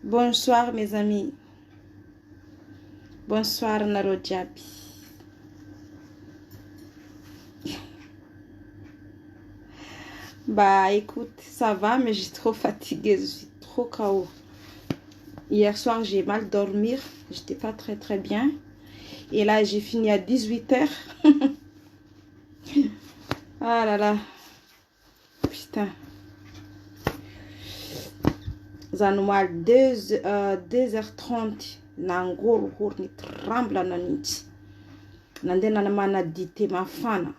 Bonsoir mes amis. Bonsoir nareo jiaby. Bah écoute, ça va mais j'ai trop fatiguée, je suis trop KO. Hier soir, j'ai mal dormir, j'étais pas très très bien. Et là, j'ai fini à 18h. Ah là là. Putain. Za nomaly 2h30 nangorohoro nitremble nanintsy. Nandeha nanamana dite mafana.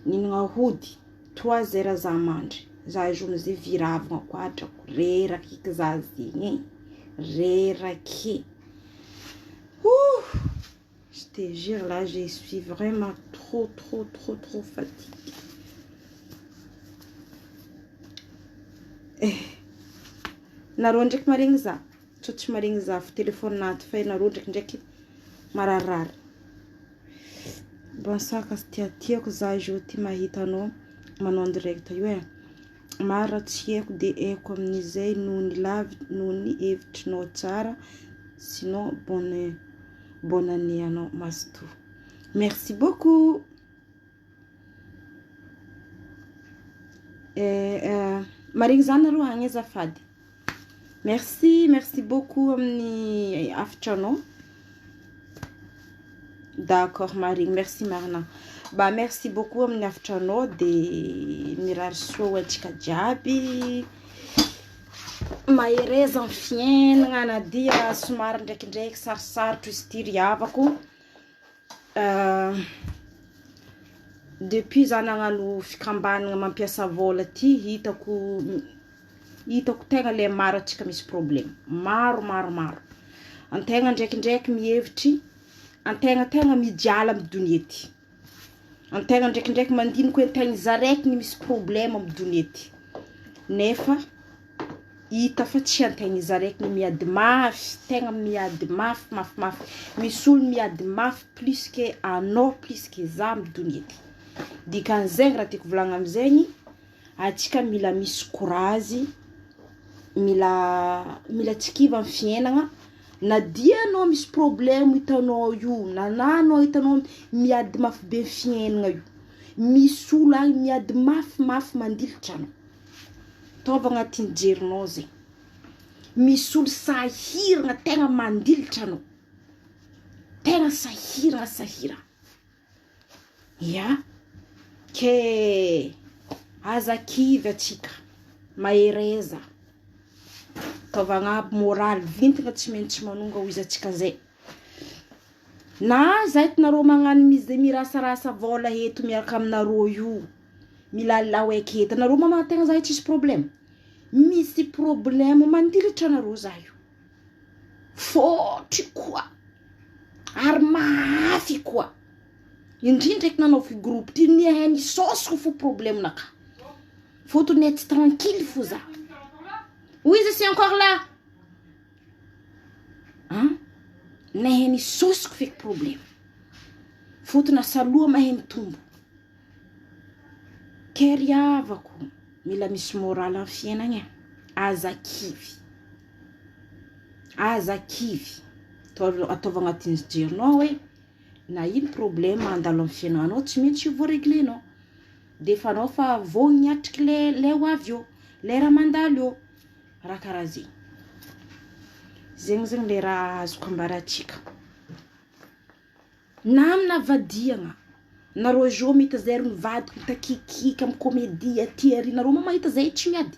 Nihinagna hody. 3 heures za mandry. Za izy amizay viravagna koa drako. Reraky eky za zegny e. Reraky. Ouh! Je te jure là, je suis vraiment trop trop trop trop fatiguée. Eh. Nareo ndraiky maregny za. Tsô tsy maregny za fa téléphone ato fa nareo ndraikindraiky mararirary. Bonsoir Kastia, tiako za izy ty mahita anao manao en direct io e. Maro raha tsy haiko de haiko amin'izay noho ny lavy noho ny hevitrinao tsara. Sinon bonne bonne année anao mazotoa. Merci beaucoup. Eh, eh, maregny zany nareo agny azafady. Merci, merci beaucoup amin'ny hafitranao. D'accord Marigny, merci Marina. Bah merci beaucoup amin'ny hafitranao de mirary soa ho antsika jiaby. Mahereza amin'ny fiainana na dia somary ndraikindraiky sarosarotro izy ty ry havako. Depuis za nagnano fikambanana mampiasa vôla ty hitako hitako tegna le maro antsika misy problème. Maro maro maro. Antegna ndraikindraiky mihevitry antegna tegna mijaly amy donia ty. Antegna ndraikindraiky mandiniky hoe antegna iza raiky ny misy problème amy donia ty. Nefa hita fa tsy antegna iza raiky ny miady mafy, tegna miady mafy mafy mafy. Misy olo miady mafy plus que anao, plus que za amy donia ty. Dikan'izegny raha tiako volagna amizegny, atsika mila misy courage, mila mila tsy kivy amy fiainagna, na dia anao misy problème hitanao io, na na anao hitanao miady mafy be fiainagna io, misy olo agny miady mafy mafy mandilitra anao. Ataovy agnatin'ny jerinao zegny. Misy olo sahiragna tegna mandilitra anao. Tegna sahiragna sahiragna. Ya, ke aza kivy atsika, mahereza. Ataovy agnaby moraly, vintagna tsy maintsy manonga ho izy atsika zay. Na za hitanareo magnano mize mirasarasa vôla eto miaraka aminareo io, milalao eky eto, anareo mamantegna za io tsisy problème. Misy problème mandilitra anareo za io. Fôtry koa, ary mafy koa. Indrindra eky nanaovy groupe ty nihay nisôsiko fo problème-naka. Fôtony tsy tranquille fo za. Oui, je suis encore là. Hein? Nahay nisôsiko feky problème. Fôtony asa loha mahay mitombo. Ke ry havako, mila misy moral amy fiainagna e. Aza kivy. Aza kivy. Ataovy agnatin'ny jerinao hoe na ino problème mandalo amy fiainagnanao tsy maintsy voareglenao. De efa anao fa vognona hiatriky le le ho avy eo, le raha mandalo eo. Raha karaha zegny. Zegny zegny le raha azoko ambara atsika. Na amina vadiagna, nareo zao mahita zay ry mivadiky mitakikiky amy comédie aty ary nareo ma mahita zay tsy miady.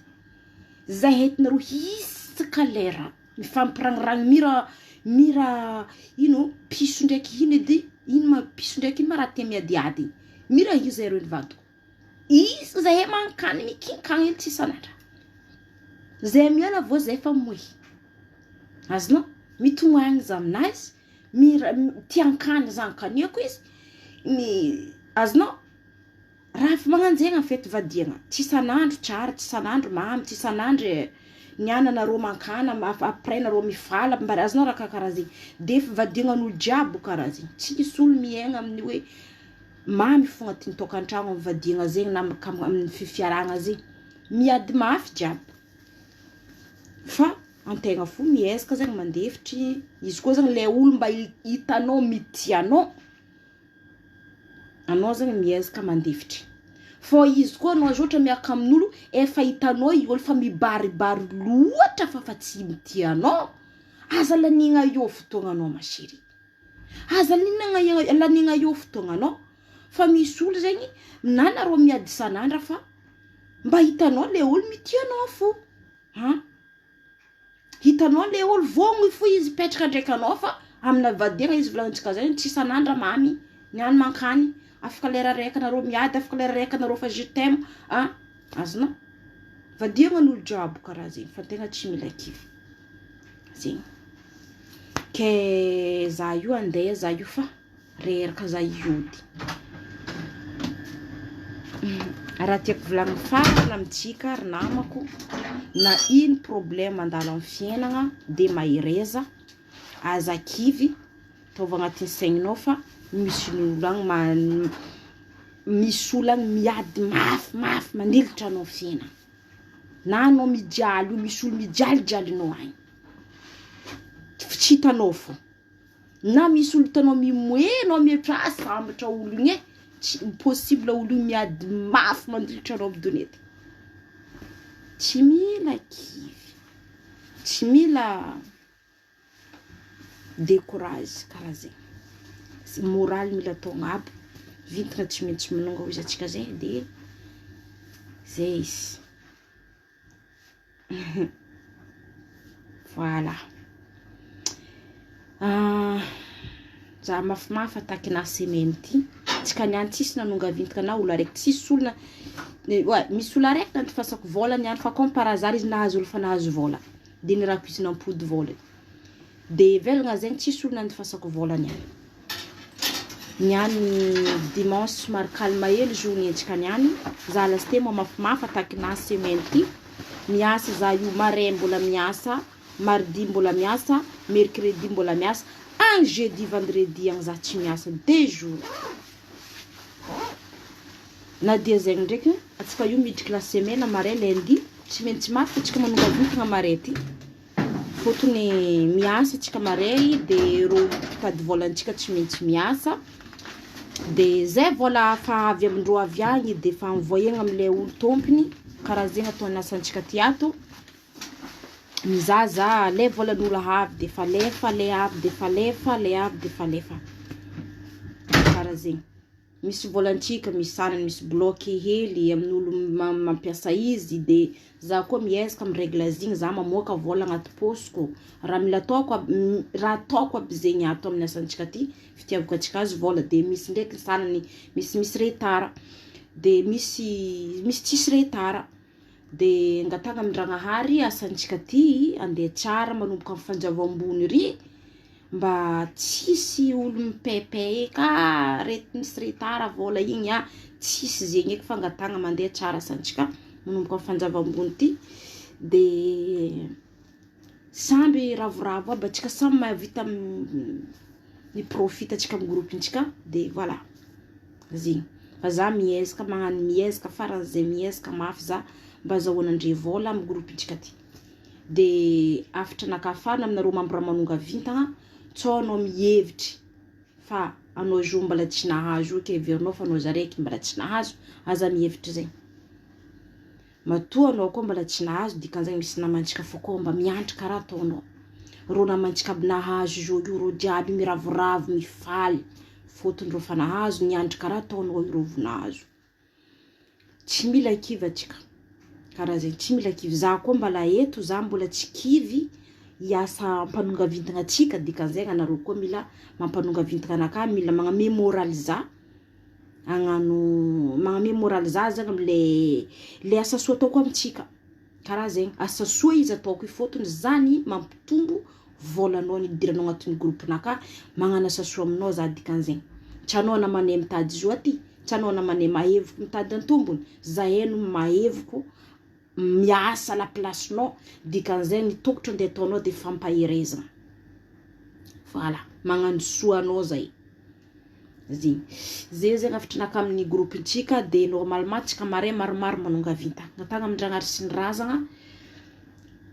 Zay entinareo isaka lera mifampiragniragny mira mira ino piso ndraiky ino edy ino ma piso ndraiky ino ma raha tia miadiady igny. Mira io zay reo nivadiko. Isaka zahay mankany mikinkagna hely tsy isan'andra. Zay miala avao zay fa moy. Azonao? Mitomagny za aminazy, mira tiankany za ankaniako izy, ny azonao? Raha efa magnano zegny en fait vadiagna, tsy isan'andro tsara, tsy isan'andro mamy, tsy isan'andro niany anareo mankany après nareo mifaly mba azonao raha karakaraha zegny. De efa vadiagnan'olo jiaby karaha zegny, tsy misy olo miaigna amin'ny hoe mamy fo agnatin'ny tokantragno amy vadiagna zegny na amin'ny fifiarahana zegny. Miady mafy jiaby. Fa Antegna fo miezaka zegny mandefitry, izy koa zegny le olo mba hitanao mitia anao, anao zegny miezaka mandefitry. Fô izy koa anao zao ohatra miaraka amin'olo efa hitanao i olo fa mibaribary loatra fa fa tsy mitia anao, aza laniagna eo fotoagnanao ma chérie. Aza laniagna laniagna eo fotoagnanao fa misy olo zegny na nareo miady isan'andra fa mba hitanao le olo mitia anao fô, an! Hitanao le olo vogno fo izy hipetraka ndraiky anao fa amina vadiagna izy volagnintsika zay tsy isan'andra mamy ny any mankany afaka lera raika nareo miady afaka lera raika nareo fa je t'aime an! Azonao? Vadiagna ny olo jiaby karaha zegny fa tegna tsy mila kivy zegny. Ke za io andeha za io fa reraka za hiody. Raha tiako volagnina farany amintsika ry namako, na ino problème mandalo amin'ny fiainagna de mahereza, aza kivy, ataovy agnatin'ny saigninao fa misy olo agny misy olo agny miady mafy mafy mandilitra anao fiainagna, na anao mijaly io misy olo mijalijalinao agny, fa tsy hitanao fô. Na misy olo hitanao mimoe anao mihetra ah sambatra olo igny e, tsy possible olo igny miady mafy mandilitra anao amy donety, tsy mila kivy, tsy mila decourage karaha zegny, moraly mila atao agnabo, vintana tsy maintsy milonga hoy izy antsika zay de zay izy. Voilà. Za mafimafy attaque-na semaine ty. Tsika niany tsisy nanonga vintana na olo araiky tsisy olona ouais, misy olo araiky nandifasako vôla niany fa comme par hasard izy nahazo olo fa nahazo vôla de nirahako izy nampody vôla de velagna zegny tsisy olo nandifasako vôla niany. Niany dimanche somary calme hely journée-ntsika niany, za lasite moa mafimafy attaque-na semaine ty, miasa za io maray mbola miasa, mardi mbola miasa, mercredi mbola miasa, agny jeudi vendredi agny za tsy miasa deux jours. Na dia zegny ndraiky atsika io midriky la semaine maray lundi, tsy maintsy mafy atsika manonga vintagna maray ty. Fôtony miasa atsika maray de rô mpitady vôlantsika tsy maintsy miasa, de zay vôla fa avy amindrô avy agny de fa envoyegna amle olo tômpony, karaha zegny ataon'ny asantsika ty ato, mizaha za le vôlan'olo avy de fa alefa, le avy de fa alefa, le avy de fa alefa, karaha zegny. Misy vôlantsika, misy sarany, misy bloqué hely amin'olo mampiasa izy de za koa miezaka miregle azy igny, za mamoaka vôla agnaty paosiko, raha mila ataoko aby raha ataoko aby zegny ato amin'ny asantsika ty, fitiavako antsika azy vôla de misy ndraiky sarany misimisy retard de misy misy tsisy retard de angatahana amin-dragnahary asantsika ty andeha tsara manomboka amin'ny fanjava ambony ry mba tsisy olo mipaipay eka ah reto misy retard vôla igny ah, tsisy zegny eky fa angatahana mandeha tsara asantsika manomboka amin'ny fanjava ambony ty de samby ravoravo aby atsika samy mahavita miprofite atsika amy groupe-ntsika de voilà zegny fa za miezaka magnano miezaka faran'izay miezaka mafy za mba azahoanandre vôla amy groupe-ntsika ty. De hafatra nakafana aminareo membre manonga vintagna tsao anao mihevitry fa anao zo mbola tsy nahazo io ke heverinao fa anao zaraiky mbola tsy nahazo, aza mihevitry zegny. Matoa anao koa mbola tsy nahazo dikan'izay misy namantsika fô koa mba miandry karaha ataonao. Rô namantsika aby nahazo zao io rô jiaby miravoravo mifaly fôtony rô fa nahazo niandry karaha ataonao io rô vao nahazo. Tsy mila kivy atsika, karaha zegny tsy mila kivy, za koa mbala eto za mbola tsy kivy hiasa hampanonga vintagna atsika dikan'izay anareo koa mila mampanonga vintagna anakahy mila magname moraly za hagnano magname moraly za zegny amle le asa soa ataoko amitsika, karaha zegny asa soa izy ataoko io fôtony zany mampitombo vôlanao nidiranao agnatin'ny groupe-nakahy magnano asa soa aminao za dikan'izegny, tsy anao namanay mitady zo aty, tsy anao namanay mahevoko mitady antombony, zahay no mahevoko miasa la place-nao dikan'izay ny tokotry andeha ataonao de fampaherezana, voilà magnano soa anao zay, zegny, zay zegny hafitrinakahy amin'ny groupe-ntsika de normalement tsika maray maromaro manonga vintagna, agnatagna amin-dragnahary sy ny razagna.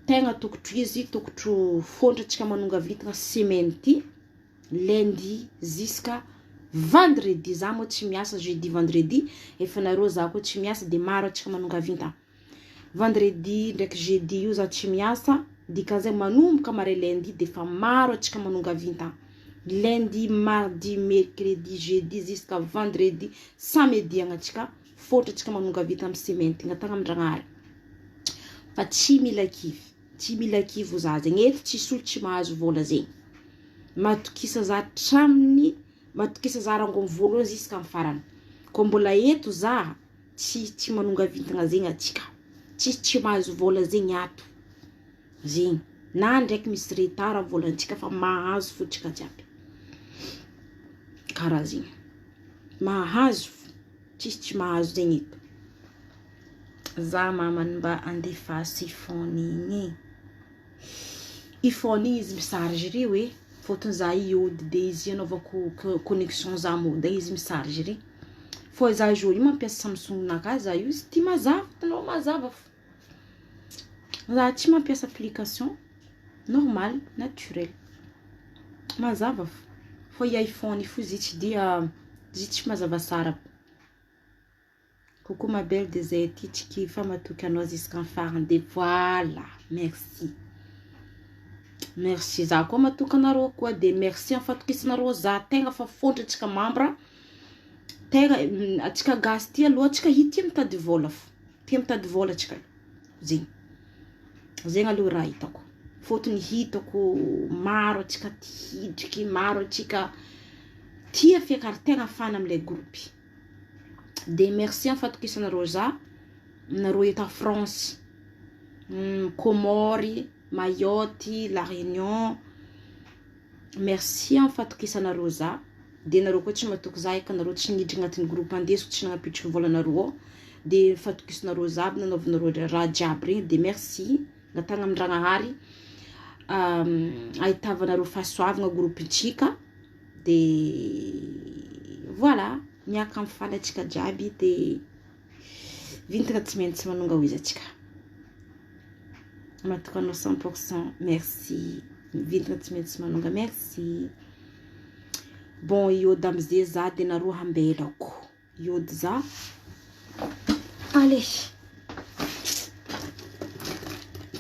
Tegna tokotro izy, tokotro fôndro antsika manonga vintagna semaine ty, lundi jusqu'à vendredi, za moa tsy miasa jeudi vendredi, efa nareo za koa tsy miasa de maro antsika manonga vintagna. Vendredi ndraiky jeudi io za tsy miasa, dikan'izay manomboka mare lundi de efa maro antsika manonga vintagna. Lundi, mardi, mercredi, jeudi jusqu'à vendredi, samedi agny antsika, fôndro antsika manonga vintagna amy semaine ty, angatahana amin-dragnahary. Fa tsy mila kivy, tsy mila kivy ho za zegny, eto tsisy olo tsy mahazo vôla zegny. Matokisa za hatramin'ny, matokisa za rango amy voalohany jusqu'à amy farany. Kô mbola eto za, tsy tsy manonga vintagna zegny atsika, tsisy tsy mahazo vôla zegny ato, zegny. Na ndraiky misy retard vôlantsika fa mahazo fô tsika jiaby, karaha zegny, mahazo fô, tsisy tsy mahazo zegny eto. Za mamany mba andefaso iPhone igny e, iPhone igny izy misarge re oe, fôtony za hiôdy de izy anaovako connexion za mody izy misarge re, fô za zao io mampiasa Samsung-nakahy za io izy ty mazava, hitanao mazava fô, za tsy mampiasa application, normal, naturel, mazava fô, fô i iPhone io fô izy tsy dia izy tsy mazava sara. Coucou ma belle de zay aty tsy kivy fa matoky anao jusqu'en farany de voilà merci merci za koa matoky anareo koa de merci amin'ny fatokisanareo za tegna fa fôndro antsika membre tegna antsika gasy ty aloha antsika io tia mitady vôla fô tia mitady vôla antsika zegny zegny aloha raha hitako fôtony hitako maro antsika tia hidriky maro antsika tia feky ary tegna fana amle groupe de merci amin'ny fatokisanareo za nareo eto à France, Comores, Mayotte, La Réunion, merci amin'ny fatokisanareo za de nareo koa tsy matoky za eky nareo tsy niditra agnatin'ny groupe andesiko tsy nagnapitriky vôlanareo ao de fatokisanareo za aby nanaovanareo raha jiaby regny de merci angatahana amin-dragnahary ahitavanareo fahasoavagna groupe-ntsika de voilà miaraka mifaly antsika jiaby de vintagna tsy maintsy manonga ho izy antsika matoky anao 100% merci vintagna tsy maintsy manonga merci bon iôdy amizay za de nareo ambelako iôdy za allez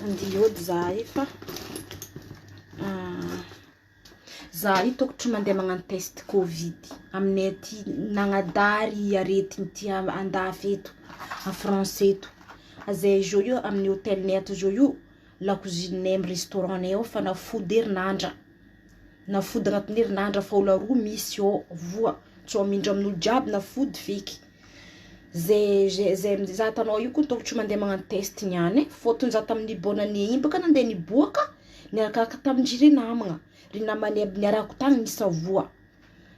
andeha iôdy za efa za io tokotry mandeha magnano test covid aminay aty nagnadary aretigny ty andafy eto a France eto zay zao io amin'ny hôtelinay ato zao io lakozinay amy restaurant-nay ao fa nafody herinandra nafody agnatin'ny herinandra fa olo aroa misy ao voa tsy hamindra amin'olo jiaby nafody feky zay zay zay za hitanao io koa tokotry mandeha magnano test niany e fôtony za tamin'ny bonne année igny bôka nandeha niboaka niarakaraka tamin-dry namagna ry namanay aby niarahako tagny nisavoa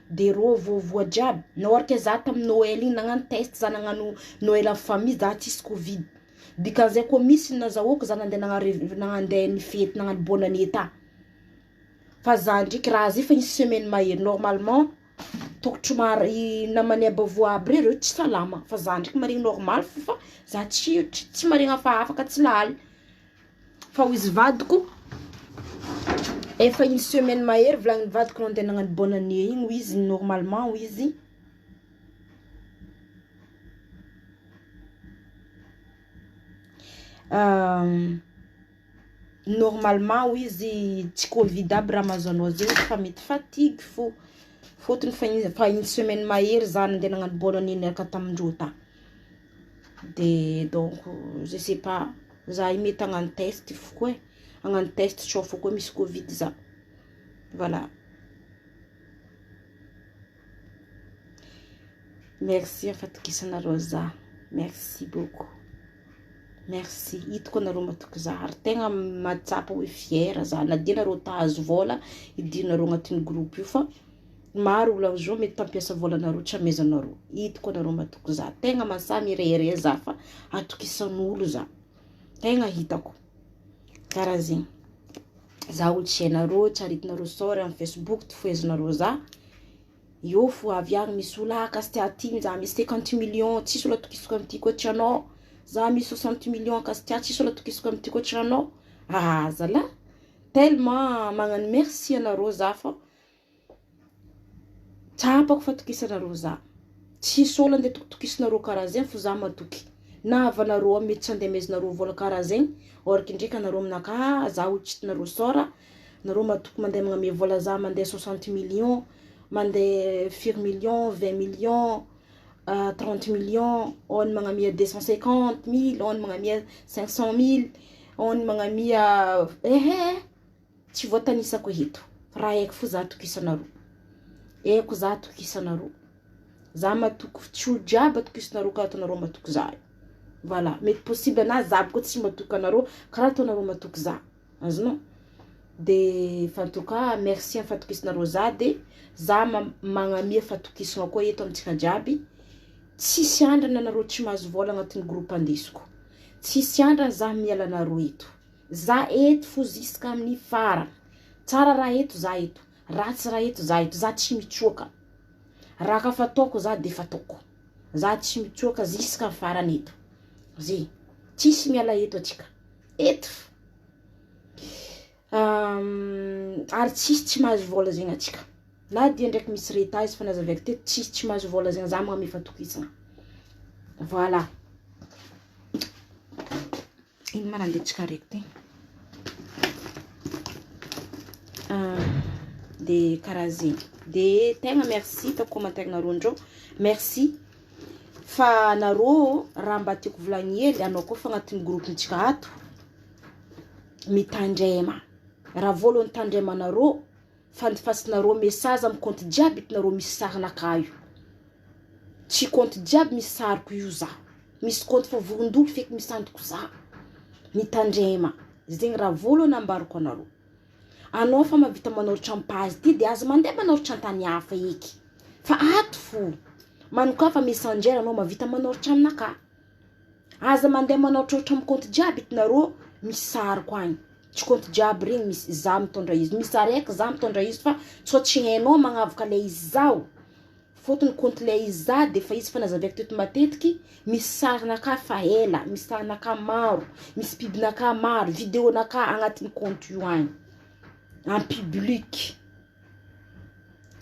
de rô voavoa jiaby na ohatra za tamin'ny Noël igny nagnano test za nagnano Noël en famille za tsisy covid dikan'izay koa misy nazahoako za nandeha nagnano nandeha nifety nagnano bonne année ta fa za ndraiky raha zay fa nisy semaine mahery normalement tokotry mar i namanay aby voa aby reo reo tsy salama fa za ndraiky maregny normal fo fa za tsy tsy maregny hafahafa ka tsy laly fa ho izy vadiko efa une semaine mahery volagnin'ny vadiko nandeha nagnano bonne année igny hoy izy normalement hoy izy normalement hoy izy tsy covid aby raha mahazo anao zegny fa mety fatigue fô fôtony fa fa une semaine mahery za nandeha nagnano bonne année niaraka tamindreo ta de donc je sais pas za io mety hagnano test fo koa e hagnano test tsao fô koa misy covid za voilà merci amin'ny fatokisanareo za merci beaucoup merci hitako anareo matoky za ary tegna mahatsapa hoe fière za na dia nareo tahazo vôla idiranareo agnatin'ny groupe io fa maro olo amizao mety tampiasa vôlanareo tsy amezanareo hitako anareo matoky za tegna mahasahy mirehareha za fa atokisan'olo za tegna hitako karaha zegny za olo tsy hainareo tsy aretinareo sôry amin'ny facebook tofohezanareo za eo fo avy agny misy olo ah Kastia ty za misy 50 millions tsisy olo atokisako amity koa tsy anao za misy 60 millions Kastia tsisy olo atokisako amity koa tsy anao. Ah zalahy, tellement magnano merci anareo za fa tsapako fatokisanareo za. Tsisy olo andeha tokitokisinareo karaha zegny fô za matoky. Na havanareo ao mety tsy andeha amezanareo vola karaha zegny, or que ndraiky anareo aminakahy za olo tsy tianareo sôra, nareo matoky mandeha magname vola za mandeha 60 millions, mandeha firy millions, 20 millions, 30 millions, ao ny magnamia 250 mille, ao ny magnamia 500 mille, ao ny magnamia ehe tsy voatanisako eto. Raha haiko fo za atokisanareo, haiko za atokisanareo, za matoky tsy olo jiaby atokisanareo karaha ataonareo matoky za io. Voilà, mety possible na za koa tsy matoky anareo karaha ataonareo matoky za, azonao? De fa en tout cas merci amin'ny fatokisanareo za, de za magnamia fatokisana koa eto amintsika jiaby. Tsisy andrana anareo tsy mahazo vola agnatin'ny groupe andesiko, tsisy andrana za miala anareo eto, za eto fo jusqu'à amin'ny farany. Tsara raha eto za eto, ratsy raha eto za eto, za tsy mitsoaka. Raha ka fataoko za de fataoko, za tsy mitsoaka jusqu'à farany eto. Zay, tsisy miala eto atsika, eto fo. Ary tsisy tsy mahazo vola zegny atsika, na dia ndraiky misy retard izy fa nazavaiko teto, tsisy tsy mahazo vola zegny, za magname fatokisana. Voilà, ino ma raha andeha tsika araiky ty? De karaha zegny, de tegna merci hitako commentaire-nareo ndrô, merci fa anareo raha mba tiako volagny hely, anao koa fa agnatin'ny groupe-ntsika ato, mitandrema, raha voalohany tandremanareo, fandifasinareo message amy compte jiaby hitanareo misy sarinakahy io, tsy compte jiaby misy sariko io za, misy compte fa vorondolo feky misandoko za, mitandrema, zegny raha voalohany ambarako anareo. Anao fa mahavita manoratra amy page ty de aza mandeha manoratra antany hafa eky, fa ato fo, manokafa messenger anao mahavita manoratra aminakahy. Aza mandeha manoratroratra amy compte jiaby hitanareo misy sariko agny, tsy compte jiaby regny misy za mitondra izy, misy araiky za mitondra izy fa tsao tsy hainao magnavaka le izy zaho, fôtony compte le izy za de fa izy fa nazavaiko teto matetiky, misy sarinakahy fa ela, misy sarinakahy maro, misy pub-nakahy maro, vidéo-nakahy agnatin'ny compte io agny, en public.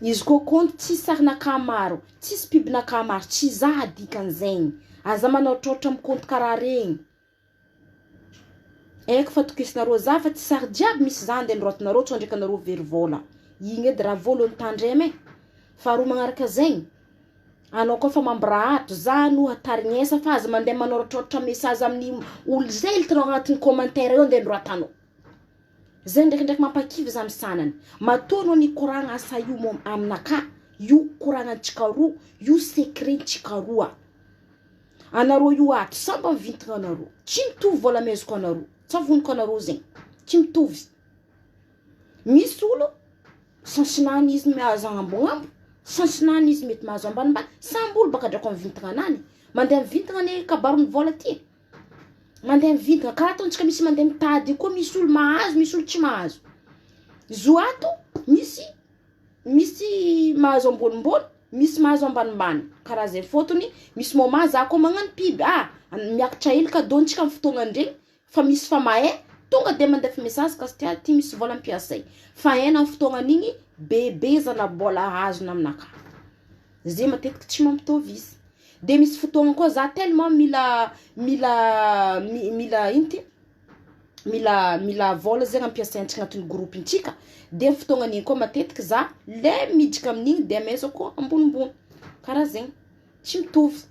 Izy koa compte tsisy sarinakahy maro, tsisy pub-nakahy maro, tsy za dikan'izegny. Aza manoratroratra amy compte karaha regny. Haiko fa tokisinareo za fa tsy sary jiaby misy za andeha anoratanareo tsao ndraiky anareo very vola. Igny edy raha voalohany tandrema e. Faharoa magnaraka zegny, anao koa fa mambra ato, za no hatarignesa fa aza mandeha manoratroratra message amin'ny olo zay hitanao agnatin'ny commentaire eo andeha anoratanao. Zay ndraikindraiky mampakivy za misanany. Matoa anao nikoragna asa io mo aminakahy, io koragnantsika roa, io secret-ntsika roa. Anareo io ato, samby mivintagna anareo, tsy mitovy vola amezako anareo, tsy avoniko anareo zegny, tsy mitovy. Misy olo sansinany izy mahazo agnambognambo, sansinany izy mety mahazo ambanimbany, samby olo baka drako mivintagna anany, mandeha mivintagna anie kabaron'ny vola ty e. Mandeha mivintagna, karaha ataontsika misy mandeha mitady io koa misy olo mahazo, misy olo tsy mahazo. Zo ato misy misy mahazo ambonimbony, misy mahazo ambanimbany, karaha zay fôtony misy moment za koa magnano pub, ah miakatra hely cadeau-ntsika amy fotoagnandregny fa misy fa mahay tonga de mandefa message ka tia ty misy vola ampiasay, fa haina amy fotoagnan'igny bebe zana-bola azony aminakahy, zay matetiky tsy mampitovy izy. De misy fotoagna koa za tellement mila mila mila ino ty mila mila vola zegny ampiasaintsika agnatin'ny groupe-ntsika, de fotoagnan'igny koa matetiky za le miditra amin'igny de amezako ambonimbony, karaha zegny, tsy mitovy.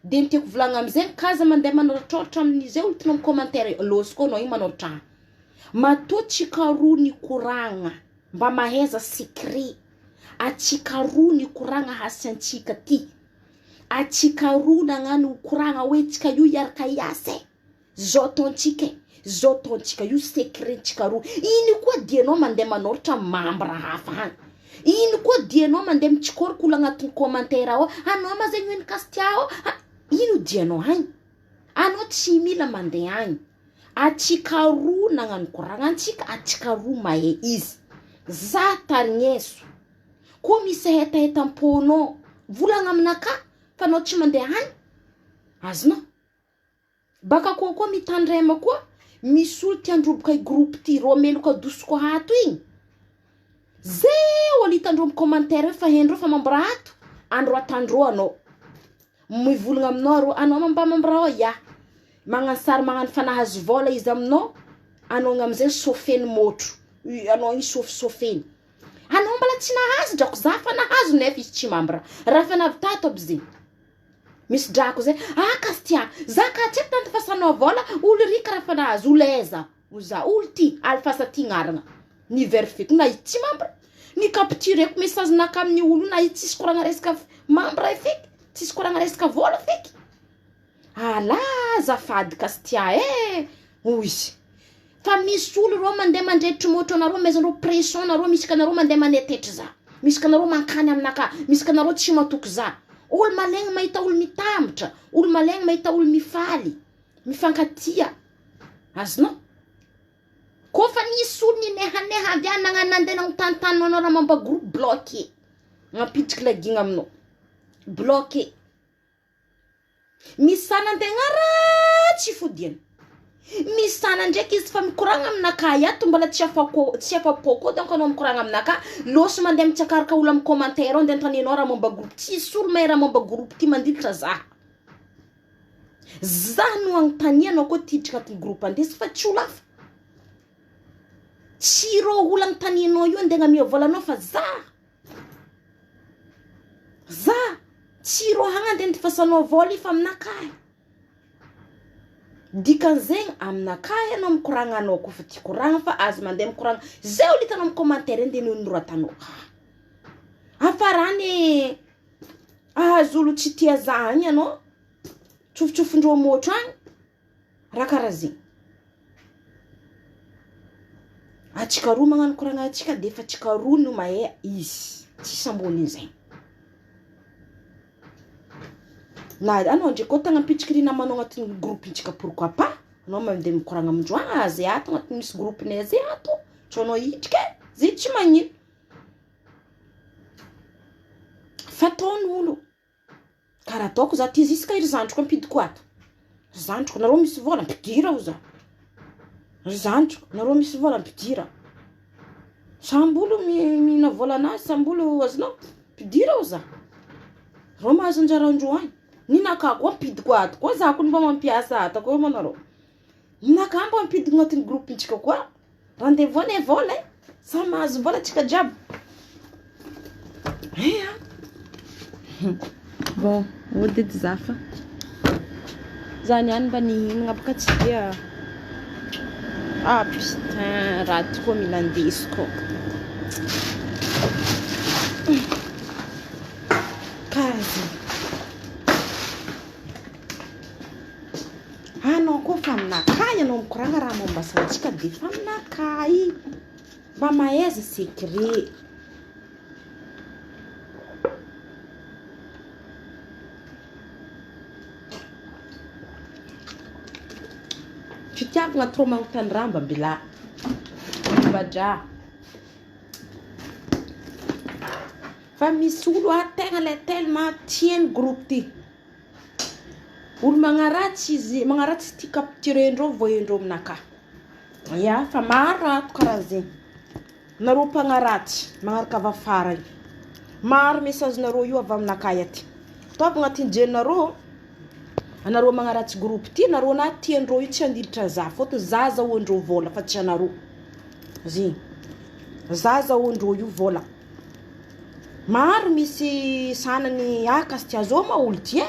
De ny tiako volagna amizay, ka aza mandeha manoratroratra amin'izay olo tianao amy commentaire io, lôsy koa anao igny manoratra agny. Matoa tsika roa nikoragna, mba mahaiza secret, atsika roa nikoragna hasiantsika ty, atsika roa nagnano koragna hoe tsika io hiaraka hiasa e, zao ataontsika e, zao ataontsika io secret-ntsika roa. Ino koa dianao mandeha manoratra amy membre hafa agny, ino koa dianao mandeha mitsikôriko olo agnatin'ny commentaire ao, anao ma zegny ino kastia ao, ino dianao agny? Anao tsy mila mandeha agny, atsika roa nagnano koragnantsika, atsika roa mahay izy. Za tarigneso, koa misy hetahetam-pônao, volagna aminakahy fa anao tsy mandeha agny, azonao? Baka koa koa mitandrema koa, Misy olo tia androboka i groupe ty, rô meloka adosoko ato igny. Ze olo hitandreo amy commentaire eo fa haindreo fa membre ato, androatandreo anao. Mivolagna aminao rô, anao mba membre ao ya. Magnano sary magnano fa nahazo vôla izy aminao, anao igny amizay sôfeny môtro, anao igny sôfisôfeny. Anao mbola tsy nahazo drako za fa nahazo nefa izy tsy membre. Raha fa navy tato aby zegny. Misy drako zay, ah Kastia, za ka tsy haiko tandifasanao vôla, olo ry karaha fa nahazo, olo aiza? Hoy za, olo ty, alifasa ty gnaragna. Ny verifieko na izy tsy membre, ny captureko message naka amin'ny olo na izy tsisy koragna resaka membre feky, tsisy koragna resaka vôla feky. Ala azafady Kastia eh, hoy izy. Fa misy olo reo mandeha mandrehitry môtro anareo, amezandreo pression nareo, misy ka nareo mandeha manetetry za, misy ka nareo mankany aminakahy, misy ka nareo tsy matoky za. Olo malegny mahita olo mitambatra, olo malegny mahita olo mifaly, mifankatia. Azonao? Koa fa nisy olo ninehaneha avy any nagnano nandeha nagnotanintany anao raha momba groupe bloqué. Nampidriky lagigna aminao. Bloqué. Misy sanan-tegna ratsy fodiana. Misy sana ndraiky izy fa mikoragna aminakahy ato mbola tsy afako tsy afa-po koa donc anao mikoragna aminakahy lôso mandeha mitsikaraka olo amy commentaire ao andeha anontanianao raha momba groupe tsisy olo mahay raha momba groupe ty mandilitra za. Za no anontanianao koa ty hiditra agnatin'ny groupe andesy fa tsy olo hafa. Tsy ireo olo anontanianao io andeha agnamia vôlanao fa za. Za tsy ireo hagny andeha andifasanao vôla io fa aminakahy. Dikan'izegny aminakahy anao mikoragna anao koa fa tia koragna fa aza mandeha mikoragna zay olo hitanao amy commentaire iny de nonoratanao. Hafarany ahazo olo tsy tia za agny anao, tsofotsofondreo môtro agny, raha karaha zegny. Atsika roa magnano koragna atsika de efa atsika roa no mahay izy, tsisy ambonin'izay. Na anao ndreky koa tegna mipitriky ry namanao agnatin'ny groupe-ntsika pourquoi pas, anao mandeha mikoragna amindreo agny, ah zay ato agnatin'ny misy groupe-nay zay ato, tsô anao hidriky e, zay tsy magnino. Fataon'olo. Karaha ataoko za ty ziska ry zandriko ampidiko ato. Ry zandriko nareo misy vôla ampidira ho za. Ry zandriko nareo misy vôla ampidira. Samby olo mihina vôlanazy, samby olo azonao ampidira ho za. Reo mahazo anjarandreo agny. Ninakà koa ampidiko ato koa za koa mba mampiasa ato koa moa nareo. Ninakà mba ampidiko agnatin'ny groupe-ntsika koa. Rendez-vous anie vôla e. Samy mahazo vôla tsika jiaby. Eh ah. Bon, ody edy za fa za niany mba nihinagna bôka tsy dia ah putain raha ty koa mila andesiko. Karaha zegny. Anao koa fa aminakahy anao mikoragna raha momba asantsika de fa aminakahy. Mba mahaiza secret. Fitiavagna trop magnontany raha mba mbila mba dra. Fa misy olo ah tegna le tellement tiany groupe ty. Olo magnaratsy izy, magnaratsy ty capturendreo vohendreo aminakahy. Ya, fa maro ato karaha zegny. Nareo mpagnaratsy magnaraka avy afara io. Maro message-nareo io avy aminakahy aty. Ataovy agnatin'ny jerinareo, anareo magnaratsy groupe ty, nareo na tiandreo io tsy handilitra za, fôtony za azahoandreo vôla fa tsy anareo. Zegny. Za azahoandreo io vôla. Maro misy sanany ah kasy zao ma olo ty e.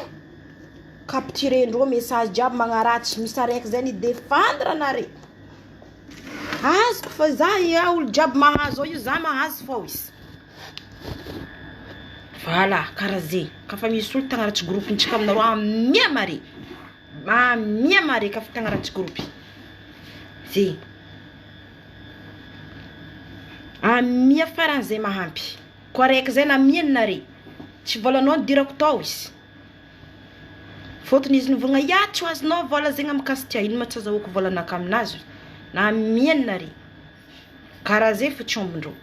Capturendreo message jiaby magnaratsy, misy araiky zay ni-défendre anare. Azoko fa za ia olo jiaby mahazo ao io za mahazo fô izy. Voilà, karaha zegny. Kafa misy olo tagnaratsy groupe-ntsika aminareo amia mare. Amia mare kafa tagnaratsy groupe. Zegny. Amia faran'izay mahampy. Koa araiky zay namiany nare. Tsy vôlanao nidirako tao izy. Fôtony izy nivolagna ia tsy ho azonao vôla zegny amy kasy tia ino ma tsy azahoako vôlanaka aminazy namiany nare. Karaha zay fo tsy ombindreo.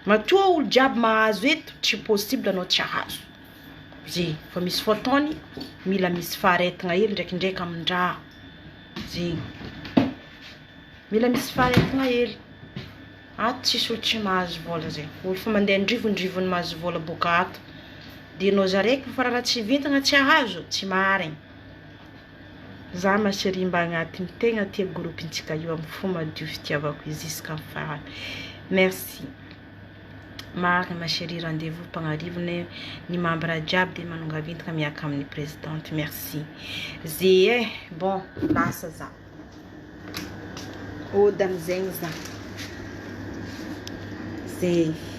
Matoa olo jiaby mahazo eto tsy possible anao tsy ahazo. Zegny fa misy fotoany mila misy faharetagna hely ndraikindraiky amin-draha. Zegny. Mila misy faharetagna hely. Ato tsisy olo tsy mahazo vola zegny. Olo fa mandeha andrivondrivony mahazo vola boaka ato. De anao zaraiky fa raha tsy vintagna tsy ahazo, tsy marigny. Za ma chérie mba agnatiny tegna tia groupe-ntsika io amin'ny fo madio fitiavako izy jusqu'à farany. Merci. Marina ma chérie, rendez-vous Mpagnarivony ny membre jiaby de manonga vintagna miaraka amin'ny présidente. Merci. Ze e, bon, lasa za. Ody amizegny za. Zay.